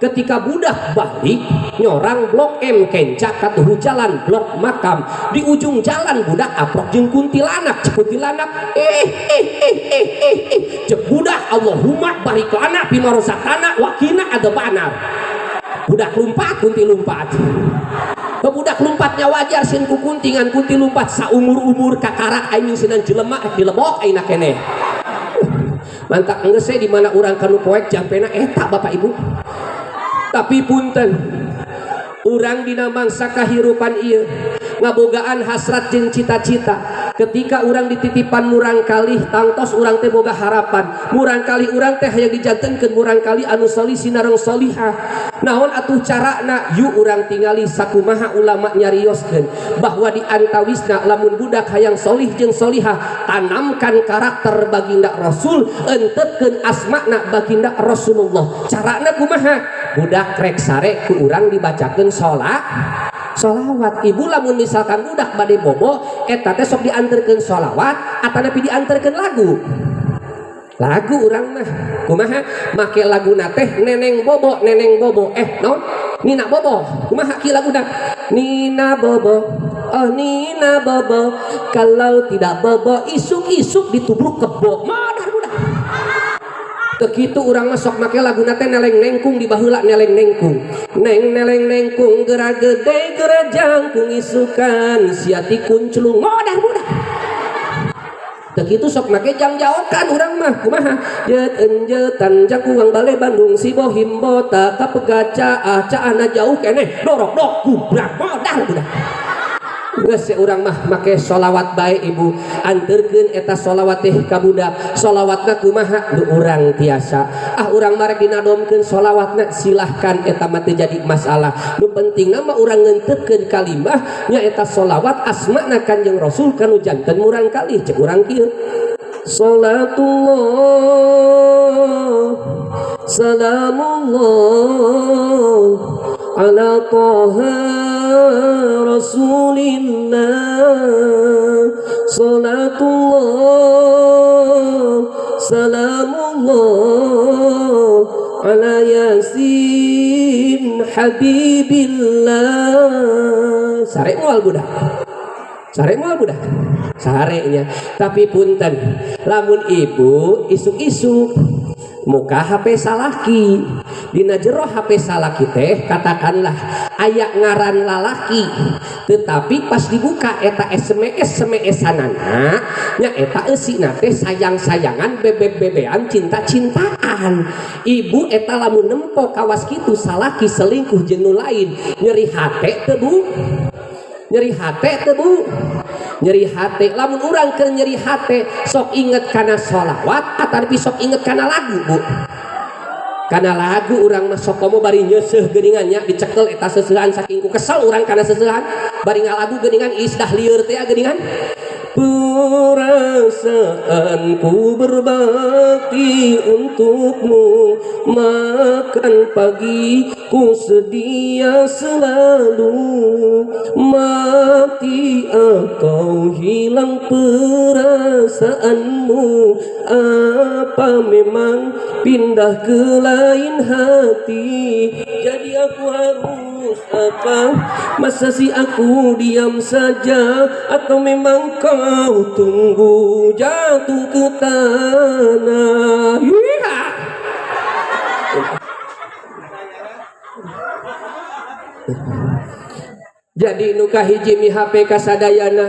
Ketika budak balik nyorang blok M kenca katuhu jalan blok makam di ujung jalan budak aprok jeung kuntilanak cek kuntilanak cek budak Allahumma barik lana bima razaqtana wa qina adzabannar. Budak lumpat kunti lumpat. Budak lumpatnya wajar sin ku kuntingan kunti lumpat saumur-umur kakarak aing sinan jelema dilebok aing keneh. Mantap geus di mana urang kanu poek jampena eta Bapak Ibu. Tapi punten urang dina mangsa kahirupan ieu ngabogaan hasrat jeung cita-cita. Ketika urang dititipan murang kalih tangtos urang teh boga harapan murang kalih urang teh hayang dijantenkeun murang kalih anu solih sinareng solihah. Naon atuh carana yuk urang tingali sakumaha ulama nyarioskeun bahwa di antawisna lamun budak hayang solih jeung solihah tanamkan karakter baginda Rasul entetkeun asmana baginda Rasulullah. Carana kumaha budak rek sare ku urang dibacakeun sholat sholawat. Ibu lamun misalkan budak bade bobo eta teh sok dianterkeun sholawat atanapi dianterkeun lagu. Lagu urang mah kumaha make laguna teh neneng bobo naon Nina Bobo kumaha ki laguna Nina Bobo oh Nina Bobo kalau tidak bobo isuk-isuk ditubruk kebo modar budak. Teu kitu urang mah sok make laguna teh neleng nengkung di baheula neleng nengkung neng neleng nengkung geura gede geura jangkung isukan sia tikunclung modar budak. Teu kitu sok make jangjaokan urang mah kumaha jeut enjeutan jakuang bale Bandung si bohim bota kapegat caah caahna jauh keneh dorok dok gubrak modar budak. Geus urang mah make sholawat bae ibu anterkeun eta sholawat teh ka budak sholawatna kumaha nu urang tiasa ah urang marek dinadomkeun sholawatna silahkan eta mah teu jadi masalah nu pentingna mah urang ngenteutkeun kalimah nya eta sholawat asmana Kanjeng Rasul kanu janten murang kalih cek urang kieu salatullah salamullah ala taha rasulillah salatullah salamullah ala yasin habibillah. Sare moal budak sare moal budak sarenya. Tapi punten lamun ibu isuk-isuk muka HP salaki dina jero HP salaki teh katakanlah aya ngaran lalaki tetapi pas dibuka eta SMS SMS-anana nya eta eusina teh sayang-sayangan bebeb-bebean cinta-cintaan. Ibu eta lamun nempo kawas kitu salaki selingkuh jeung nu lain nyeri hate teu Bu nyeri hate teu Bu nyeri hate. Lamun urang keur nyeri hate sok inget kana sholawat atapi sok inget kana lagu Bu kana lagu urang mah sok komo bari nyeuseuh geuningan nya dicekel eta seuseuhan saking ku kesel urang kana seuseuhan bari ngalagu geuningan is dah lieur teh geuningan perasaanku berbakti untukmu makan pagi ku sedia selalu mati atau hilang perasaanmu apa memang pindah ke lain hati jadi aku harus apa masa sih aku diam saja atau memang kau tunggu jatuh ke tanah. Iya. Jadi nu kahiji mi HP kasadayana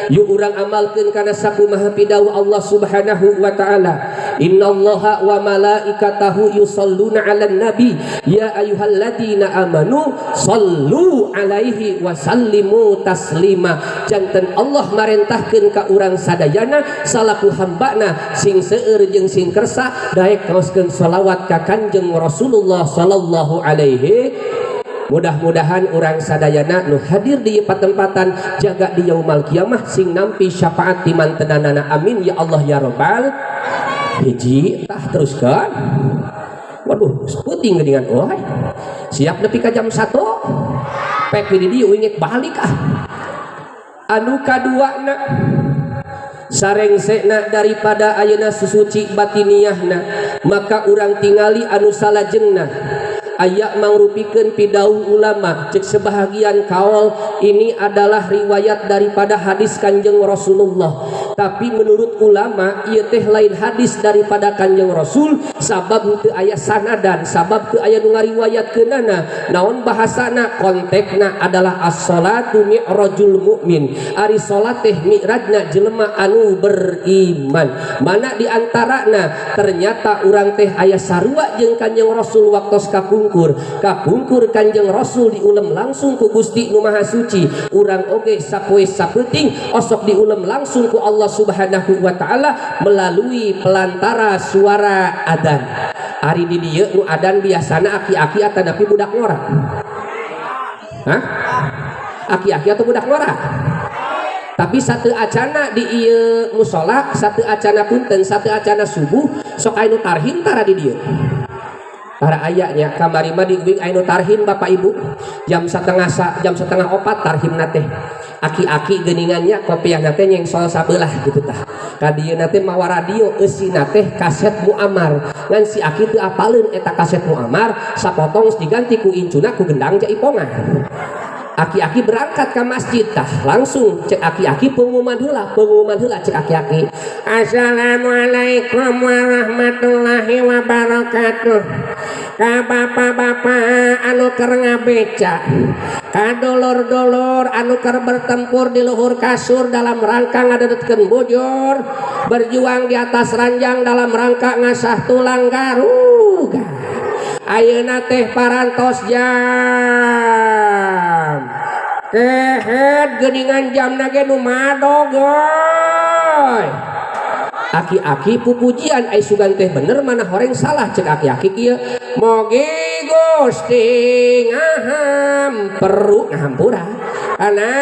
yuk urang amalkeun kana sakumaha pidawuh Allah Subhanahu wa taala. Innallaha wa malaikatahu yusalluna 'alan nabi ya ayyuhalladzina amanu sallu alaihi wa sallimu taslima. Janten Allah marentahkeun ka urang sadayana salaku hambana sing seueur jeung sing kersa daek ngaoskeun sholawat ka Kanjeng Rasulullah sallallahu alaihi. Mudah-mudahan urang sadayana nu hadir di patempatan jaga di yaumal kiamah sing nampi syafaat di mantenanana amin ya Allah ya robbal. Hiji tah teruskan. Waduh puting geuningan oh siap nepi ka jam 1 pek di dieu ingek balik ah. Anu kaduana sarengsekna daripada ayeuna susuci batiniahna maka urang tingali anu salajengna aya mangrupikeun pidauh ulama cek sebahagian kaul ini adalah riwayat daripada hadis Kanjeng Rasulullah tapi menurut ulama ieu teh lain hadis daripada Kanjeng Rasul sabab teu aya sanadan sabab teu aya nu ngariwayatkeunana naon bahasana kontekna adalah as-sholatu mi'rajul mukmin ari salat teh mi'rajna jelema anu beriman mana di antarana ternyata urang teh aya sarua jeung Kanjeng Rasul waktos kapungkur Kanjeng Rasul diulem langsung ku Gusti nu Maha Suci urang oge sapoe sapeuting osok diulem langsung ku Allah Subhanahu wa taala melalui pelantara suara adan. Ari di dieu nu adan biasana aki-aki atanapi budak ngora? Hah? Aki-aki atau budak ngora? Tapi satu acana di ieu musola, satu acana punten, satu acana subuh sok aya nu tarhim tara di dieu. Para ayatnya kamari mah di uing anu tarhim bapak ibu jam setengah 3:30 tarhim teh Aki-aki geuningannya kopiahna teh nyengsol sabelah gitu tah. Ka dieuna teh mawa radio eusina teh kaset Muammar. Ngan si aki teu apaleun eta kaset Muammar, sapotong diganti ku incuna ku gendang jaipongan. Aki-aki berangkat ke masjid tah, langsung cek aki-aki pengumuman heula cek aki-aki. Assalamualaikum warahmatullahi wabarakatuh. Ka bapak-bapak anu keur ngabeca, ka dulur-dulur anu keur bertempur di luhur kasur dalam rangka ngadedetkeun bujur, berjuang di atas ranjang dalam rangka ngasah tulang garuga. Ayeuna teh parantos jam kehed geuningan jamna ge nu madog euy. Aki-aki pupujian ai sugan teh bener mana horeng salah cek aki-aki kieu. Mogi Gusti ngahamperu ngahampura kana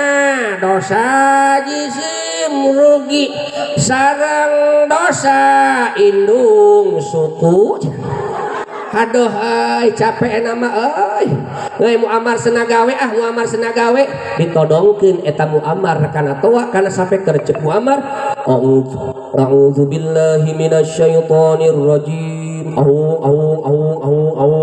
dosa jisim rugi sareng dosa indung suku. Aduh euy capek nama euy. Euy Muammar senagawe ah Muammar senagawe ditodongkeun eta Muammar kana toa kana sampe keur cek Muammar. A'udzu billahi minasyaitonir rajim. Au au au au au.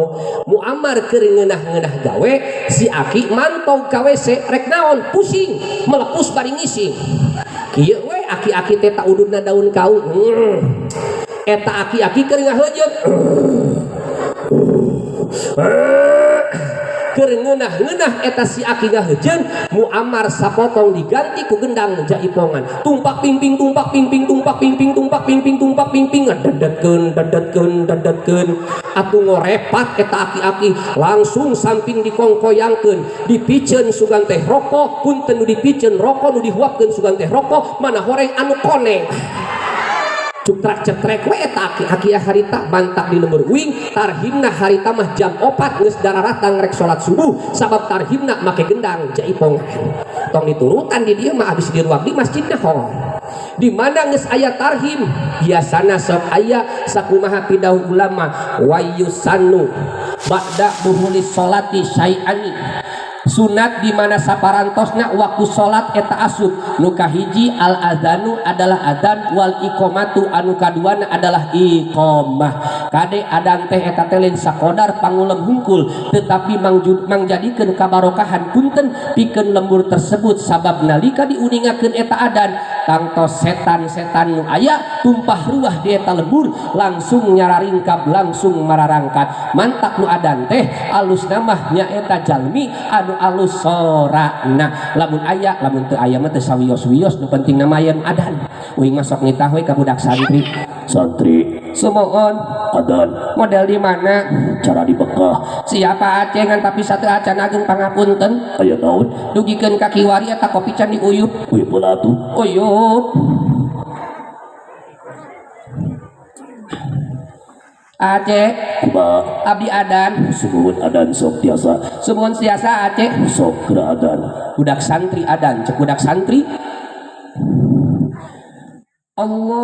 Muammar keur ngeunah-ngeunah gawe si aki mantog ka WC rek naon pusing melepus bari ngising. Kieu we aki-aki teh ta ududna daun kaung. Eta aki-aki keur ngaheujeun. Keur ngeunah-ngeunah eta si aki ngaheujeun Muammar sapotong diganti ku gendang jaipongan. Tumpak pingping tumpak pingping tumpak pingping tumpak pingping tumpak pingping ngededetkeun dedetkeun dedetkeun atuh ngorepat eta aki-aki langsung samping dikongkoyangkeun dipiceun sugan teh rokok punten nu dipiceun rokok nu dihuapkeun sugan teh rokok mana horeng anu koneng. Cukrak cetrek we eta aki-aki harita bantak di lembur uing tarhimna harita mah jam 4 geus dararatang rek salat subuh sabab tarhimna make gendang jaipongan. Tong diturutan di dieu mah abis diruak di masjidna hor. Di mana geus aya tarhim biasana sok aya sakumaha pidauh ulama wayusanu ba'da buhulis salati syai'ani. Sunat di mana saparantosna waktu salat eta asup nu kahiji al adzanu adalah adzan wal iqamatu anu kaduana adalah iqamah. Kade adan teh eta teh lain sakodar pangulem hungkul tetapi mangjadikeun kabarokahan punten pikeun lembur tersebut sabab nalika diuningakeun eta adan tangtos setan-setan nu aya tumpah ruah di eta lembur langsung nyararingkap langsung mararangkat. Mantak nu adan teh alus namah nyaeta jalmi anu alus sorana lamun aya lamun teu aya mah teu sawios-wios nu penting nama aya nu adan. Uing mah sok nitah we ka budak santri. Santri sumuhun adan model di mana cara di Mekah siapa acengan tapi satu acan agung pangapunten aya naon dugikeun ka kiwari eta kopi can diuyup uyup heula atuh uyup. Aceh kumaha abdi adan sumuhun adan sok tiasa sumuhun tiasa Aceh sok keur adan budak santri adan cek budak santri. Allahu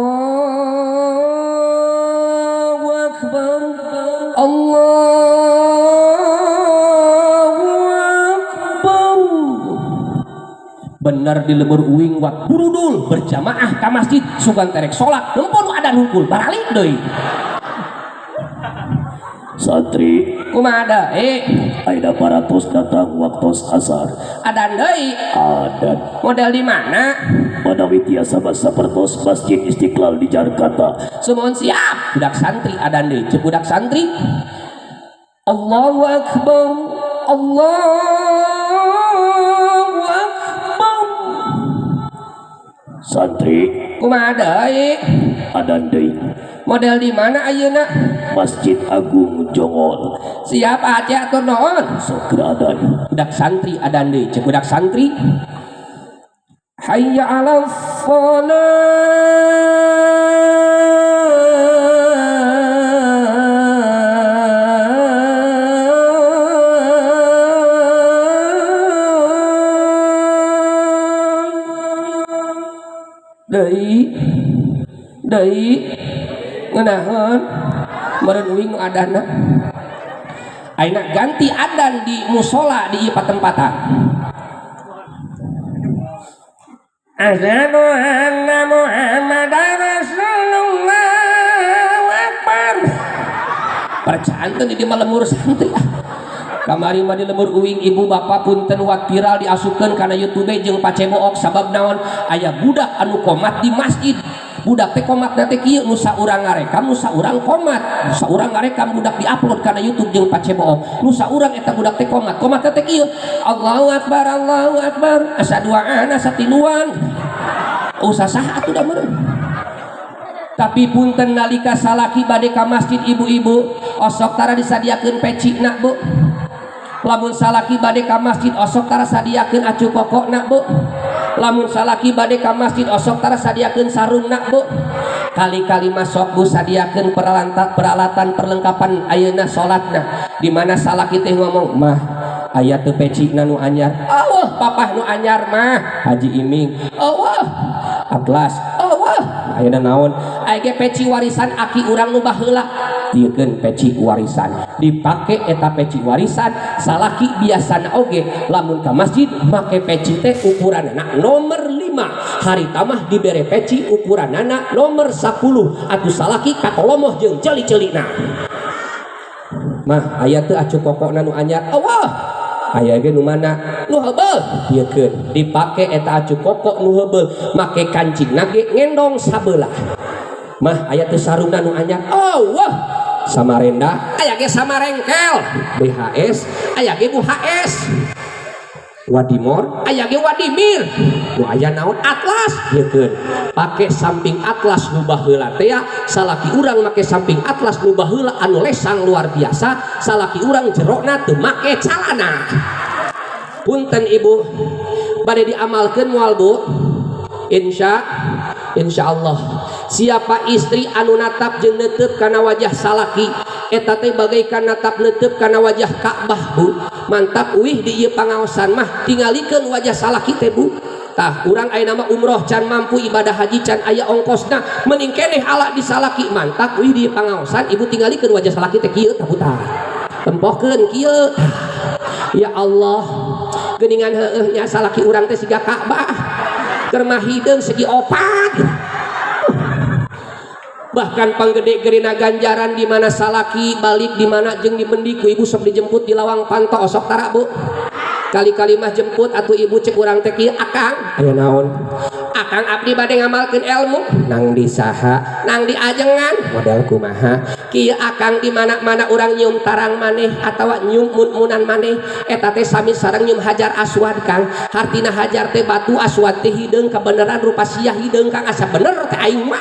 akbar Allahu akbar. Bener di lembur uing wat burudul berjamaah ka masjid sugan terek salat nempo nu adan hungkul baralik deui. Santri kumaha deui ayeuna paratos datang waktos asar adan deui adan model di mana manawi tiasa sapertos Masjid Istiqlal di Jakarta sumuhun siap budak santri adan deui cek budak santri. Allahu akbar Allahu akbar. Santri kumaha deui adan deui model di mana ayeuna Masjid Agung Jonggol siap Aceh atur nuhun sok keur adan budak santri adan deui cek budak santri. Hayya 'alas shalah deui deui ngeunaheun meureun uing nu adanna ayeuna ganti adan di musola di ieu patempatan. Asyhadu anna Muhammadar Rasulullah. Akbar. Percaan teh di lembur santri. Kamari mah di lembur uing, ibu bapak, punten, wat viral diasupkeun kana YouTube jeung pacebook. Sabab naon? Aya budak anu komat di masjid. Budak teh komat teh kieu, nu saurang ngarekam, nu saurang komat. Nu saurang ngarekam budak, diupload kana YouTube jeung pacebook. Nu saurang eta budak teh komat. Komat teh kieu, Allahu akbar, Allahu akbar, asa duaan, asa tiluan, usah saha atuh da meureun. Tapi punten, nalika salaki bade ka masjid, ibu-ibu, osok tara disadiakeun pecina, Bu? Lamun salaki bade ka masjid, osok tara sadiakeun acu kokona, Bu? Lamun salaki bade ka masjid, osok tara sadiakeun sarungna, Bu? Kali-kali masuk, Bu, sadiakeun peralatan, peralatan perlengkapan ayeuna salatna. Di mana salaki teh ngomong, "Mah, aya teu pecina nu anyar?" "Allah, papah nu anyar mah." Haji Iming, "Allah." Atlas, "Allah." Ayeuna naon? "Aya ge peci warisan aki urang nu baheula." Dieukeun peci warisan, dipake eta peci warisan. Salaki biasana oge lamun ka masjid make peci teh ukuranana nomor 5. Harita mah dibere peci ukuranana nomor 10, atuh salaki kakolomoh jeung ceuli-ceulina. "Mah, aya teu acu kokona nu anyar?" "Allah, aya ge." "Nu mana?" "Nu heubeul." Dieukeun, dipake eta acu koko nu heubeul, make kancing ge ngendong sabelah. "Mah, aya teu sarungna nu anyar?" "Allah, Samarenda aya ge, Samarengkel BHS aya ge, Bu HS Wadimor aya ge, Wadimir." "Nu aya naon?" "Atlas." Dieukeun, pake samping atlas nu baheula teh ya. Salaki urang make samping atlas nu baheula anu lesang luar biasa. Salaki urang jerokna teu make calana. Punten, ibu, bade diamalkeun moal, Bu? Insya Allah. Siapa istri anu natap jeung neuteub kana wajah salaki, eta teh bagaikan natap neuteub kana wajah Ka'bah, Bu. Mantap uih di ieu pangaosan mah tingalikeun wajah salaki teh, Bu. Tah, urang ayeuna mah umroh can mampu, ibadah haji can aya ongkosna, mending keneh ala di salaki. Mantap uih di pangaosan, ibu, tingalikeun wajah salaki teh kieu. Tah, tah, tempohkeun kieu. Ya Allah, geuningan heueuh nya, salaki urang teh siga Ka'bah, keur mah hideung segi opat. Bahkan panggede gerina ganjaran di mana salaki balik di mana jeung dibendi ku ibu sok dijemput di lawang panto, osok tara, Bu? Kali-kali mah jemput atuh, ibu. Cek urang teh kieu, "Akang, aya naon?" "Akang, abdi bade ngamalkeun ilmu." "Nang di saha?" "Nang di ajengan." "Model kumaha?" "Kieu, Akang, di mana-mana urang nyium tarang maneh atawa nyium mun-munan maneh, eta teh sami sareng nyium hajar aswad, Kang. Hartina hajar teh batu, aswad teh hideung, kebenaran rupa sia hideung, Kang. Asa bener teh aing mah."